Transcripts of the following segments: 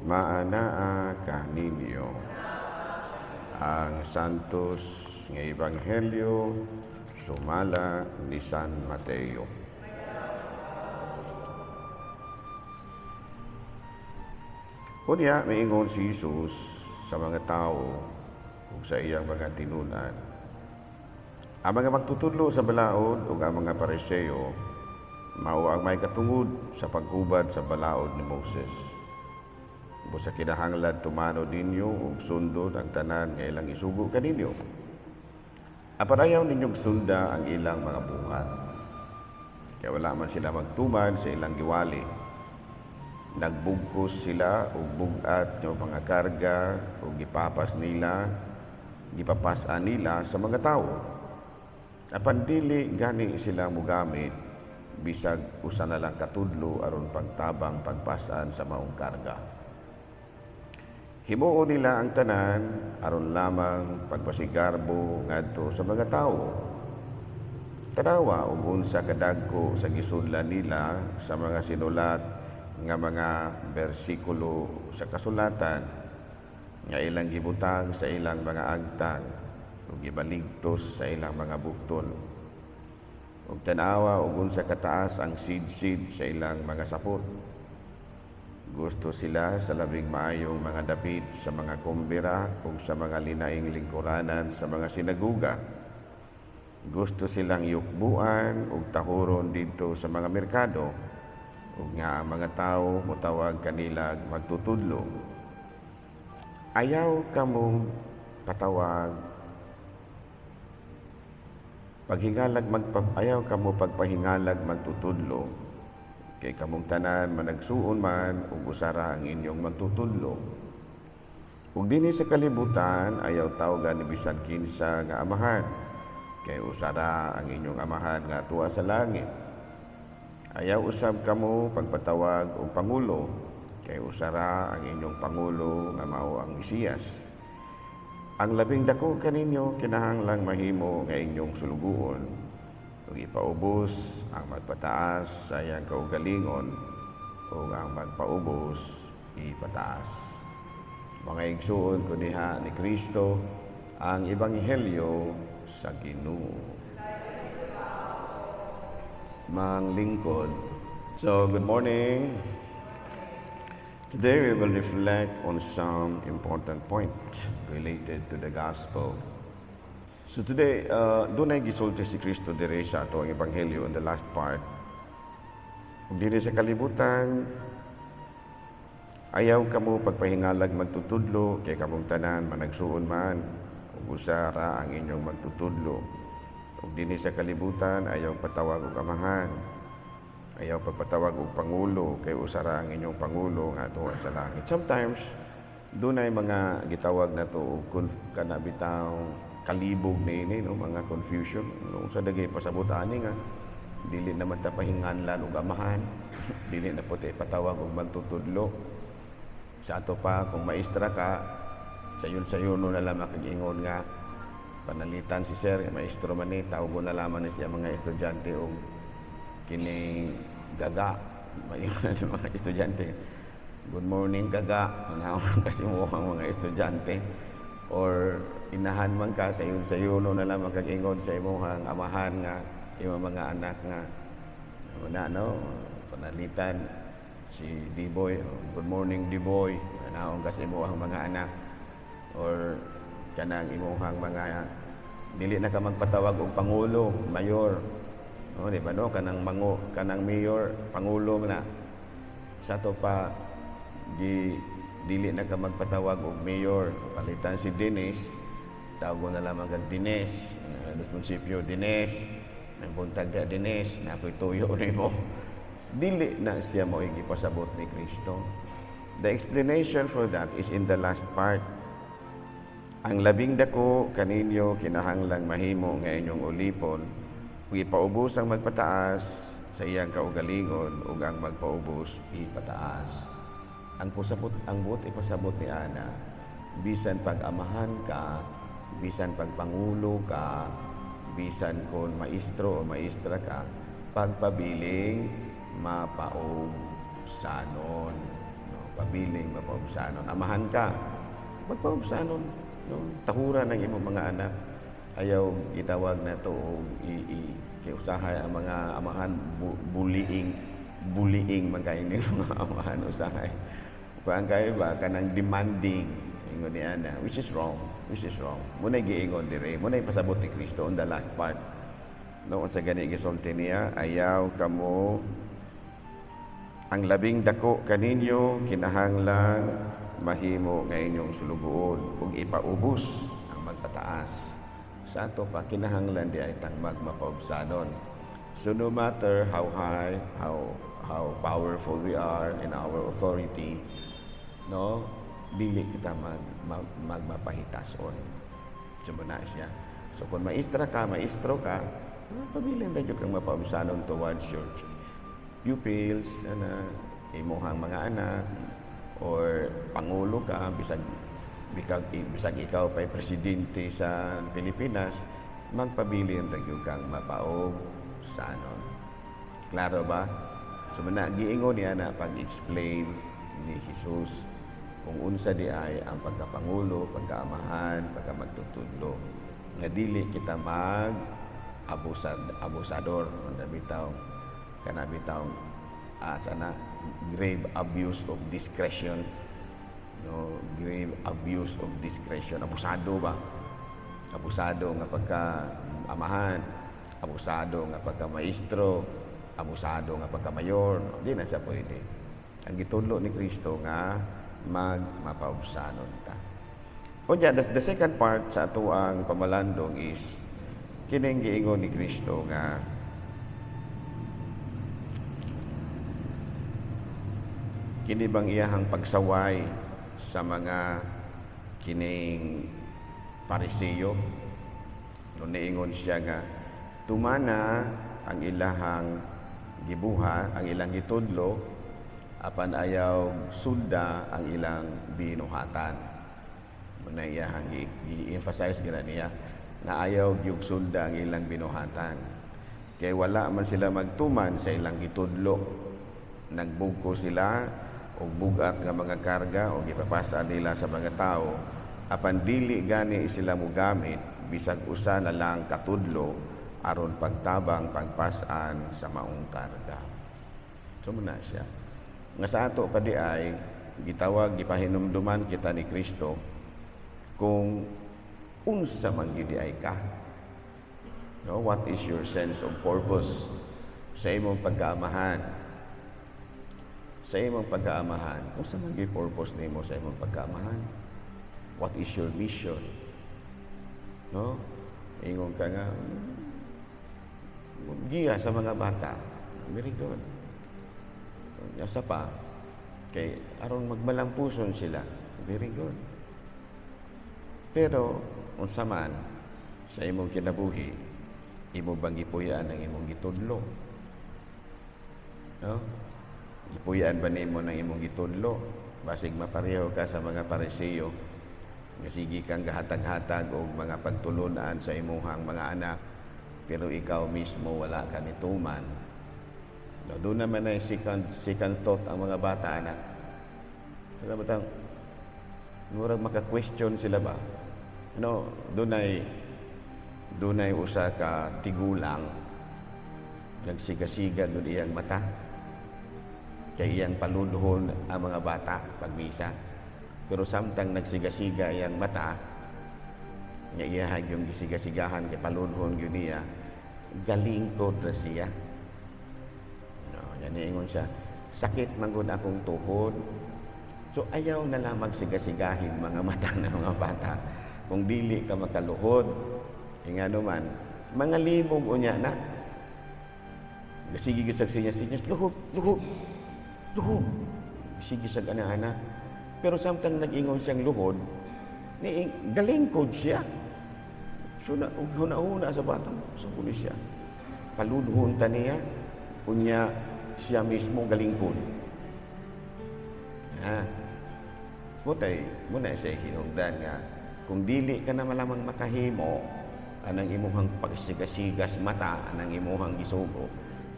Maanaa kaninyo. Ang Santos nga Ebanghelyo sumala ni San Mateo. Unya miingon si Jesus sa mga tao ug sa iyang mga tinunan. Ang mga magtutudlo sa balaod ug ang mga Pariseo mao ang may katungod sa paghubad sa balaod ni Moses. Busa kinahanglan tumanon ninyo ug sundon ang tanan nga ilang isugo kaninyo. Apan ayaw ninyong sunda ang ilang mga buhat. Kaya wala man sila magtuman sa ilang giwali. Nagbugkos sila og bug-at nga mga karga ug gipapas nila, gipapas-an nila sa mga tawo. Apan dili gani sila mogamit bisag usa na lang katudlo aron pagtabang pagpas-an sa maong karga. Himuon nila ang tanan aron lamang pagpasigarbo ngadto sa mga tawo. Tanawa ug unsa kadagko sa gisunlan nila sa mga sinulat nga mga bersikulo sa kasulatan nga ilang gibutang sa ilang mga agtang ug gibaligtos sa ilang mga bukton. Ug tanawa ug unsa kataas ang sidsid sa ilang mga sapot. Gusto sila sa labing maayong mga dapit sa mga kumbira ug sa mga linaing lingkuranan sa mga sinaguga. Gusto silang yukbuan ug tahuron didto sa mga merkado ug nga ang mga tawo motawag kanila magtutudlo. Ayaw kamong patawag paghingalag magpa, ayaw kamo pagpahingalag magtutudlo kay kamong tanan managsuon man ug usara ang inyong magtutudlo. Ug dinhi sa kalibutan ayaw tawgan ni bisan kinsa nga amahan kay usara ang inyong amahan nga tuwa sa langit. Ayaw usab kamo pagpatawag og pangulo kay usara ang inyong pangulo nga mao ang Mesiyas. Ang labing dako kaninyo kinahanglang mahimo nga inyong sulugoon ug ipaubos ang magpataas sa iyang kaugalingon ug ang magpaubos ipataas. Mga igsuon ko diha ni Kristo, ang ebanghelyo sa Ginoo. Mang lingkod. So, good morning. Today we will reflect on some important points related to the gospel. So today, dunay gisulti si Kristo dire sa ato ang ebanghelyo in the last part. Ug diri sa kalibutan, ayaw kamo pagpahingalag magtutudlo kay kamong tanan managsuon man ug usa ra ang inyong magtutudlo. Ug dinhi sa kalibutan ayaw patawag og amahan. Ayaw pagpatawag og pangulo kay usa ra ang inyong pangulo nga tuwa sa langit. Sometimes dunay mga gitawag na to og kana bitaw kalibog niini, no, mga confusion, no, sa dagay pasabot ani nga dili naman ta pahinganlan og amahan, dili na po ta ipatawag og magtutudlo. Sa ato pa, kung maestra ka, sayon-sayon na lamang kag-ingon nga panalitan si sir, maestro man ni, tawgon na lamang ni siya mga estudyante og kining gaga. Maingon sa mga estudyante, "Good morning, gaga." Manawag kasi mo ang mga estudyante. Or inahan man ka, sayon sayuno na lamang kag-ingon sa imong amahan nga imong mga anak nga wala, no, panalitan si D-boy, "Good morning, D-boy." Manawag kasi mo ang mga anak or kanang imong mga dili na ka magpatawag og pangulo, mayor. No, di ba, no, kanang mango, kanang mayor, pangulo na. Sa ato pa gi dili na ka magpatawag og mayor, palitan si Dennis, tawag na lamang kag Dines, munisipyo Dines, nang buntag ka Dines, na ako'y tuyo nimo. Dili na siya mo gipasabot ni Kristo. The explanation for that is in the last part. Ang labing dako kaninyo kinahanglang mahimo nga inyong ulipon, ug ipaubos ang magpataas sa iyang kaugalingon ug ang magpaubos ipataas. Ang pusabot, ang buot ipasabot ni ana, bisan pag amahan ka, bisan pag pangulo ka, bisan kon maestro o maestra ka, pagpabiling mapaubsanon. No, pabiling magpabiling mapaubsanon. Amahan ka, magpaubsanon, no? Tahura ng imong mga anak. Ayaw gitawag na to og i, i kay usahay ang mga amahan bullying, bullying man kay ni mga amahan usahay. Kuan kayo ba, kanang demanding ingon ni ana, which is wrong, which is wrong. Mao na giingon dire, mao na pasabot ni Kristo on the last part. No, unsa gani gisulti niya? Ayaw kamo, ang labing dako kaninyo kinahanglan mahimo nga inyong sulugoon ug ipaubos ang magpataas. Sa ato pa, kinahanglan di ay tang magmapaubsanon. So no matter how high, how powerful we are in our authority, no, dili kita magmapahitason. So na siya. So kung maestra ka, maestro ka, pabilin na kang mapaubsanon towards your pupils, ana, imuhang mga anak, or pangulo ka, bisag ikaw pa'y presidente sa Pilipinas, magpabilin ra gyud kang mapaubsanon. Klaro ba? So na giingon niya na pag-explain ni Jesus kung unsa di ay ang pagkapangulo, pagkaamahan, pagkamagtutudlo. Nga dili kita mag abusador, kana bitaw, kana bitaw sana grave abuse of discretion, no? Grave abuse of discretion, abusado ba, abusado nga pagka amahan, abusado nga pagka maestro, abusado nga pagka mayor. No, di na siya pwede. Ang gitudlo ni Kristo nga mag mapaubsanon ta. Unya, the second part sa ato ang pamalandong is kining giingon ni Kristo nga kini bang iyahang pagsaway sa mga kining Pariseo, no? Niingon siya nga tumana ang ilahang gibuha, ang ilang gitudlo, apan ayaw sunda ang ilang binuhatan. Mao na iyahang i-emphasize gina niya na ayaw gyud sunda ang ilang binuhatan kay wala man sila magtuman sa ilang gitudlo. Nagbugko sila og bugat nga mga karga o gipapas-an nila sa mga tao, apan dili gani sila mogamit bisag usa na lang katudlo aron pagtabang pagpas-an sa maong karga. So mao na siya nga sa ato pa di ay gitawag, gipahinumduman kita ni Kristo kung unsa man gyud ay ka, no? What is your sense of purpose sa imong pagkaamahan? Sa imong pagkaamahan, unsa man gyud purpose nimo sa imong pagkaamahan? What is your mission, no? Ingon ka nga giya sa mga bata, very good. Asa pa kay aron magmalampuson sila, very good. Pero unsa man sa imong kinabuhi, imo bang gipuy-an ang imong gitudlo, no? Gipuy-an ba nimo ng imong gitudlo? Basig mapareho ka sa mga Pariseo nga sige kang gahatag-hatag og mga pagtulunan sa imuhang mga anak, pero ikaw mismo wala ka nituman, no? Doon naman ay second thought ang mga bata, anak. Sila batang murag maka-question sila ba, no? Dunay usa ka tigulang, nagsigasiga gud iyang mata kay iyang paludhon ang mga bata pagmisa. Pero samtang nagsigasiga iyang mata nga iya yung gisigasigahan kay paludhon gyud niya, galingkod ra siya, no? Yan, niingon siya, "Sakit man gud akong tuhod." So ayaw na lang magsigasigahin mga mata ng mga bata kung dili ka makaluhod. Nga man mga limog unya na sige gyud sa sinyas, "Luhod, luhod, luhod." Sige sa ana-ana. Pero samtang nag-ingon siyang luhod, ni galingkod siya. So na huna-huna sa bata, sa pulis siya. Paludhon ta niya, unya siya mismo galingkod. Ha. Mutay, muna siya hinungdan nga kung dili ka na malamang makahimo anang imuhang pagsigasigas mata, anang imuhang gisugo,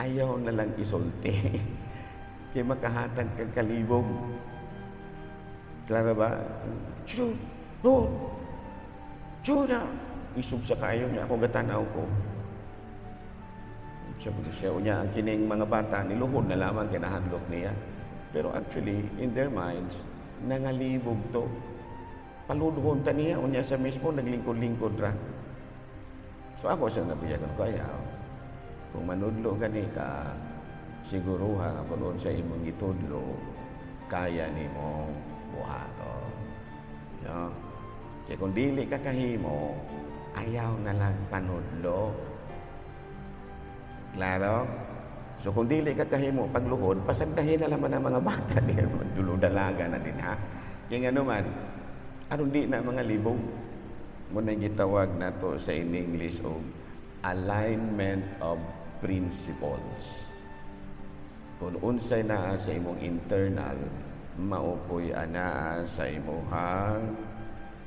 ayaw na lang isulti. Kay makahatag kag kalibog. Klaro ba? Chu, no, chu na. Isog sa kayo niya, ako gatanaw ko. Siya siya, unya ang kining mga bata, niluhod na lamang kinahadlok niya. Pero actually, in their minds, nangalibog to. Paludhon ta niya, unya sa mismo, naglingkod-lingkod ra. So ako siyang nabiyagan ko, ayaw. Kung manudlo gani ka, siguruha nga kung sa imong gitudlo, kaya nimo buhaton. No? Kaya kung dili ka kahimo, ayaw na lang panudlo. Klaro? So kung dili ka kahimo pagluhod, pasagdahin na naman ang mga bata diyan, magdulo-dalaga na din ha. Kaya nga naman, aron di na mga libog. Mao na gitawag nato sa in English og alignment of principles. Kung unsay naa sa imong internal, mao po'y anaa sa imong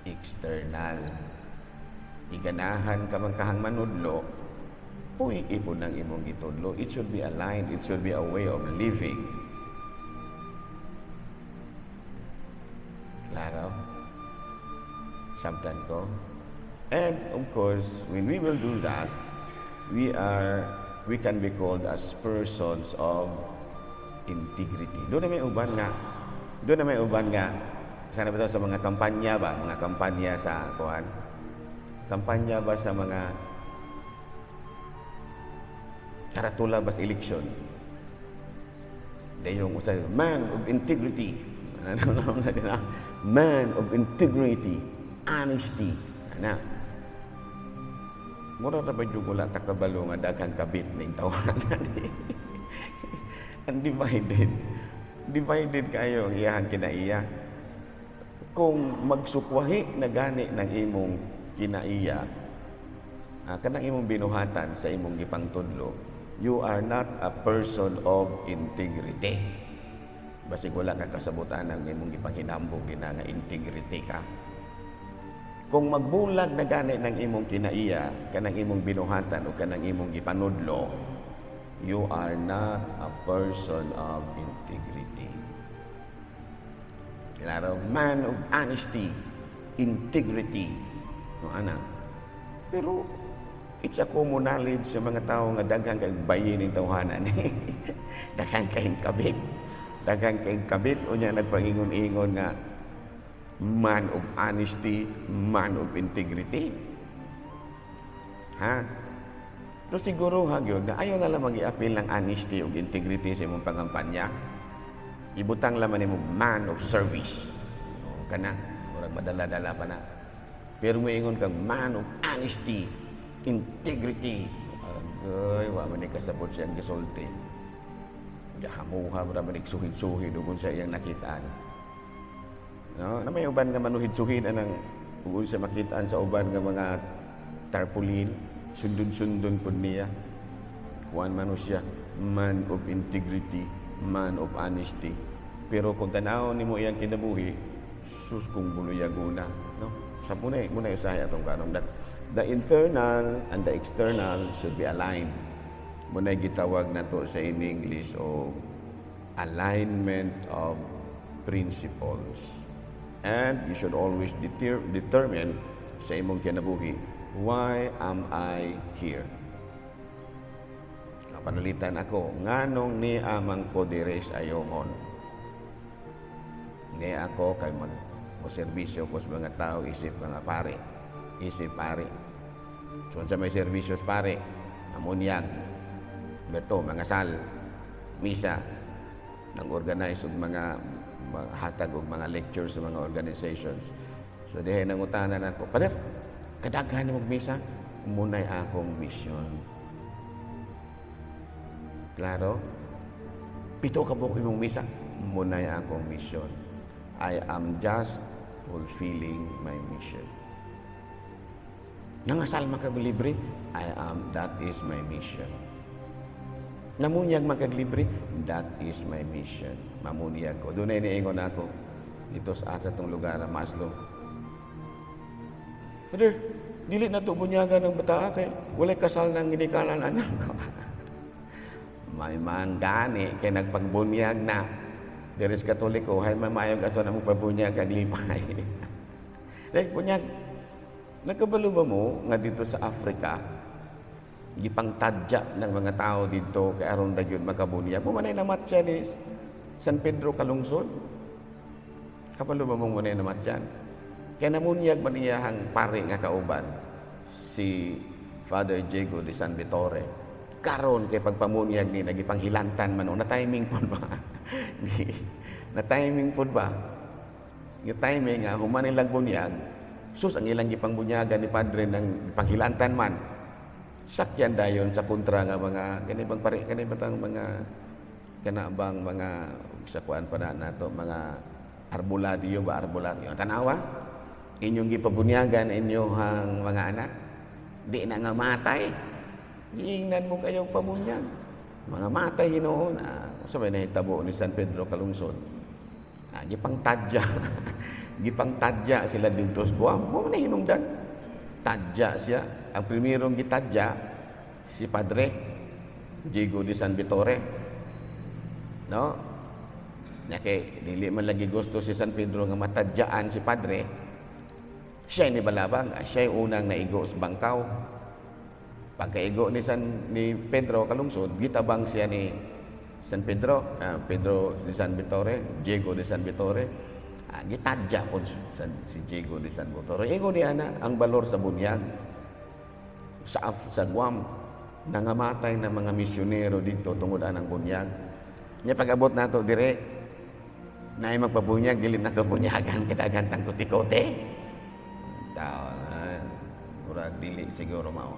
external. Iganahan ka man kahang manudlo, puy ipon ng imong gitudlo. It should be aligned. It should be a way of living. Klaro? Samtan ko? And of course, when we will do that, we can be called as persons of integrity. Doon na may uban nga, sana ba ito sa mga kampanya ba? Mga kampanya sa kuan? Kampanya ba sa mga karatula ba sa election? Dayong usay, man of integrity. Ano na? Man of integrity, honesty. Ana. Mura ra ba jud wala ta kabalo nga daghang kabit ning tawanan? Undivided. Divided kayo ang iyahang kinaiya. Kung magsukwahi na gani ng imong kinaiya, kanang imong binuhatan sa imong gipangtudlo, you are not a person of integrity. Basig wala ka kasabutan ng imong gipanghinambog dina nga integrity ka. Kung magbulag na gani ng imong kinaiya, kanang imong binuhatan o kanang imong gipanudlo, you are not a person of integrity. Klaro, man of honesty, integrity. No, ana. Pero it's a common knowledge sa mga tao nga daghang kay bayin ning tawhanan. Daghang kay kabit. Daghang kay kabit unya nagpangingon-ingon nga man of honesty, man of integrity. Ha? So siguro ha gyud na ayaw na lang mag-i-appeal ng honesty ug integrity sa imong pangampanya. Ibutang laman nimo man of service. O, kana, murag madala-dala pa na. Pero moingon kang man of honesty, integrity. Agay, wa man ni kasabot siyang gisulti. Gahamuha ra man suhid-suhid ug sa iyang nakitaan. No, na may uban nga manuhid-suhid anang ug sa makitaan sa uban nga mga tarpaulin, sundon-sundon pud niya. Kuan man siya, man of integrity, man of honesty. Pero kung tan-awon nimo iyang kinabuhi, sus kung buluyaguna, no? Sa muna, muna usahay atong kanong that the internal and the external should be aligned. Muna gitawag nato sa in English o alignment of principles. And you should always determine sa imong kinabuhi, why am I here? Kapanulitan ako, nganong ni amang ko diri sa Ayongon? Ni ako kay mag mo serbisyo ko sa mga tao isip mga pare, isip pare. So sa may serbisyo sa pare, amunyag, beto, mga sal, misa, nang organize og mga hatag og mga lectures sa mga organizations. So dihay nangutanan ako, "Pader, kadaghan mo misa, munay akong mission." Klaro? Pito ka buok imong misa, munay akong mission. I am just fulfilling my mission. Nangasal man kag libre, I am, that is my mission. Namunyag man kag libre, that is my mission. Mamunyag ko. Doon na iniingon ako dito sa asa tong lugar, Maslow. "Brother, dili na to bunyagan ng bata kay walay kasal ng ginikanan anak ko." May manggani kay nagpagbunyag na. Diri sa Katoliko, hay mamayog ato na mo pabunyag Aglipay. Dek, bunyag. Nagkabalo ba mo nga dito sa Africa, gipangtadya ng mga tao dito kay aron ra gyud makabunyag? Mo manay namatyan ni San Pedro Kalungsod. Kabalo ba mong manay namatyan? Kaya namunyag man iyahang pare nga kauban, si Father Diego de San Vittore. Karon kay pagpamunyag ni nagipanghilantan man o na timing pod ba? Na timing pod ba? Yung timing nga human nilang bunyag, sus, ang ilang gipangbunyagan ni padre ng panghilantan man. Sakyan dayon sa kontra nga mga kani bang pare, kani ba tang mga kana bang mga sa kuan pa na nato, mga arbuladyo ba, arbularyo. Tanawa inyong gipabunyagan inyong mga anak, di na nga matay. Giingnan mo kayong pabunyag, mga matay hinuon. Ah, usa may nahitabo ni San Pedro Kalungsod? Ah, gipangtadya, gipangtadya sila didto sa Guam. Mo man hinungdan tadya siya. Ang primerong gitadya si Padre Diego de San Vittore, no? Nya kay dili man lagi gusto si San Pedro nga matadyaan si Padre, siya ni balabang. Ah, siya unang naigo sa bangkaw. Pagkaigo ni San ni Pedro Kalungsod, gitabang siya ni San Pedro, ah, Pedro de San Vittore, Diego de San Vittore. Ah, gitadya po si Diego de San Vittore. Ingon niya na ang balor sa bunyag. Sa Guam, nangamatay na mga misyonero dito tungod anang bunyag. Nya pag-abot nato dire, naay magpabunyag, dili nato bunyagan kay daghan tang kuti-kuti. Tao, ah, murag dili siguro mao.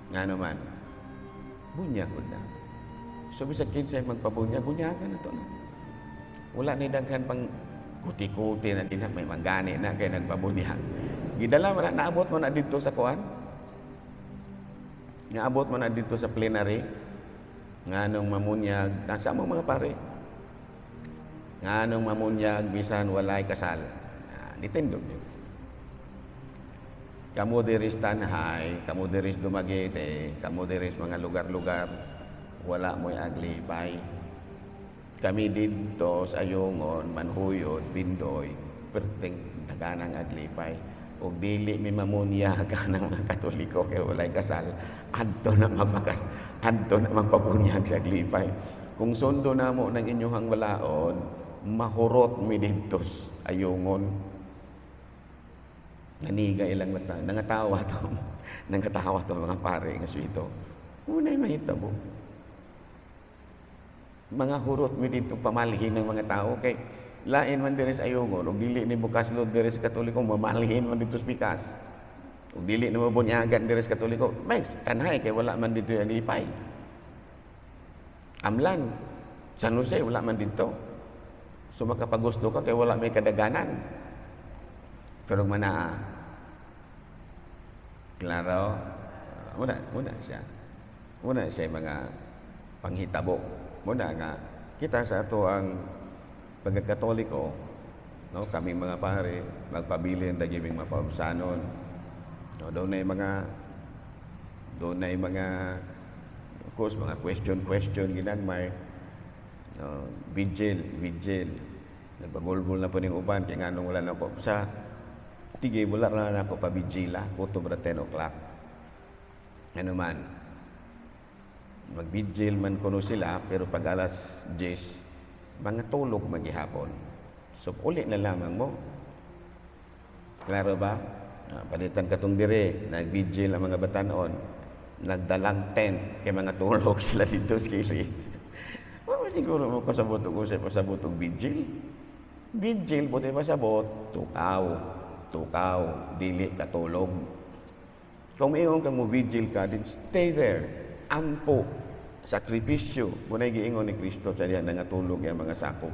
Ngano man, bunyag gud na. So bisag kinsay magpabunyag, bunyagan na to na. Wala ni daghan pang kuti-kuti na din na, may manggani na kay nagpabunyag. Gidala man na, naabot mo na dito sa kuan. Naabot mo na dito sa plenary. Nganong mamunyag, nasa mo mga pare. Nganong mamunyag bisan walay kasal. Ah, nitindog yun. Kamo diris Tanjay, kamo diris Dumaguete, kamo diris mga lugar-lugar, wala mo'y aglipay. Kami didto sa Ayungon, Manjuyod, Bindoy, perting daganang aglipay. Og dili mi mamunyaga ng mga Katoliko kay walay kasal, adto na mapakas, adto na mapabunyag sa aglipay. Kung sundo namo ng inyong balaod, mahurot mi didto sa Ayungon. Naniga ilang mata, nangatawa to, nangatawa to mga pare nga swito. Unay mahitabo. Mga hurot mi dito pamalhin ng mga tao kay lain man diri sa Ayungon ug dili ni bukas lo diri sa Katoliko, mamalhin man dito sa pikas. Ug dili ni mabunyagan diri sa Katoliko, may Tanjay kay wala man dito ang lipay. Amlan, San Jose, wala man dito. So makapagusto ka kay wala may kadaganan. Pero manaa, klaro, muna, muna siya. Muna siya mga panghitabo. Muna nga, kita sa ato ang pagkakatoliko, no, kami mga pare, magpabilin na gibing mapaubsanon. No, doon na mga, of course, mga question, question, ginagmay. No, vigil, vigil. Nagpagulgul na po ning uban, kaya nga nung wala na ko sa tige, wala na ako pa vigila, kutob ra 10 o'clock. Ano man, mag-vigil man kuno sila, pero pag alas 10, mga tulog maghihapon. So, uli na lamang mo. Klaro ba? Ah, palitan katong dire, nag-vigil ang mga batanon, nagdalang tent, kay mga tulog sila dito sa kilid. Wala siguro mo kasabot og usay pasabot og vigil. Vigil, buti pasabot, tukaw. Tukaw, dili katulog. Kung mayroon kang mo vigil ka, then stay there. Ampo, sakripisyo. Muna'y giingon ni Kristo sa diyan nangatulog ang mga sakop.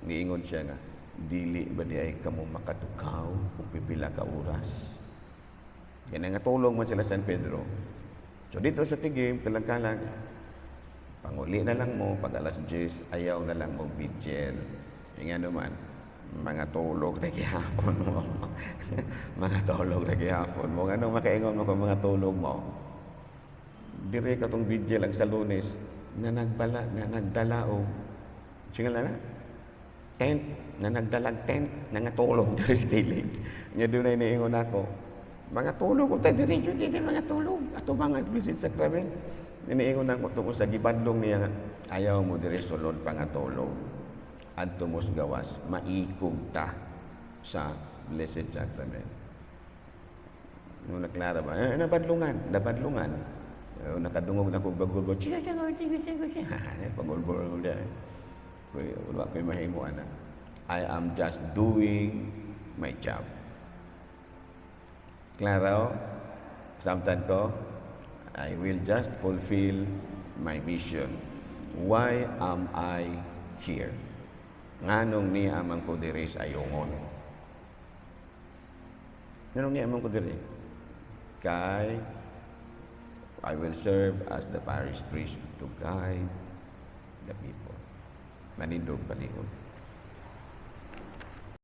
Giingon siya nga, "Dili ba di ay kamo makatukaw kung pipila ka oras?" Yan, nangatulog man sila San Pedro. So dito sa Tigim, kalang-kalang, panguli na lang mo, pag alas 10, ayaw na lang mo vigil. Yung ano man, mga tulog na gihapon mo. Mga tulog na gihapon mo. Ano makaingon mo kung mga tulog mo? Dire katong vigil ang sa Lunes, na nagbala, na nagdala og Singal na tent na nagdalag tent na nga tulog diri sa kilid. Nya dunay niingon ako, "Mga tulog ko tayo diri jud, dili mga tulog." Ato mga Blessed Sacrament. Niingon nako tungkol sa gibadlong niya nga, "Ayaw mo diri sulod pangatulog. Adto mo sa gawas, maikog ta sa Blessed Sacrament." Nung naklara ba? Eh, nabadlungan, nabadlungan. Eh, nakadungog na kong bagulbol. Siya, siya, siya, siya, siya. Pagulbol niya. Wala ko'y mahimo, ana. I am just doing my job. Klaro? Samtan ko? I will just fulfill my mission. Why am I here? Nganong nia man ko diri sa ayungon? Nganong nia man ko diri? Kay I will serve as the parish priest to guide the people. Manindog palihog.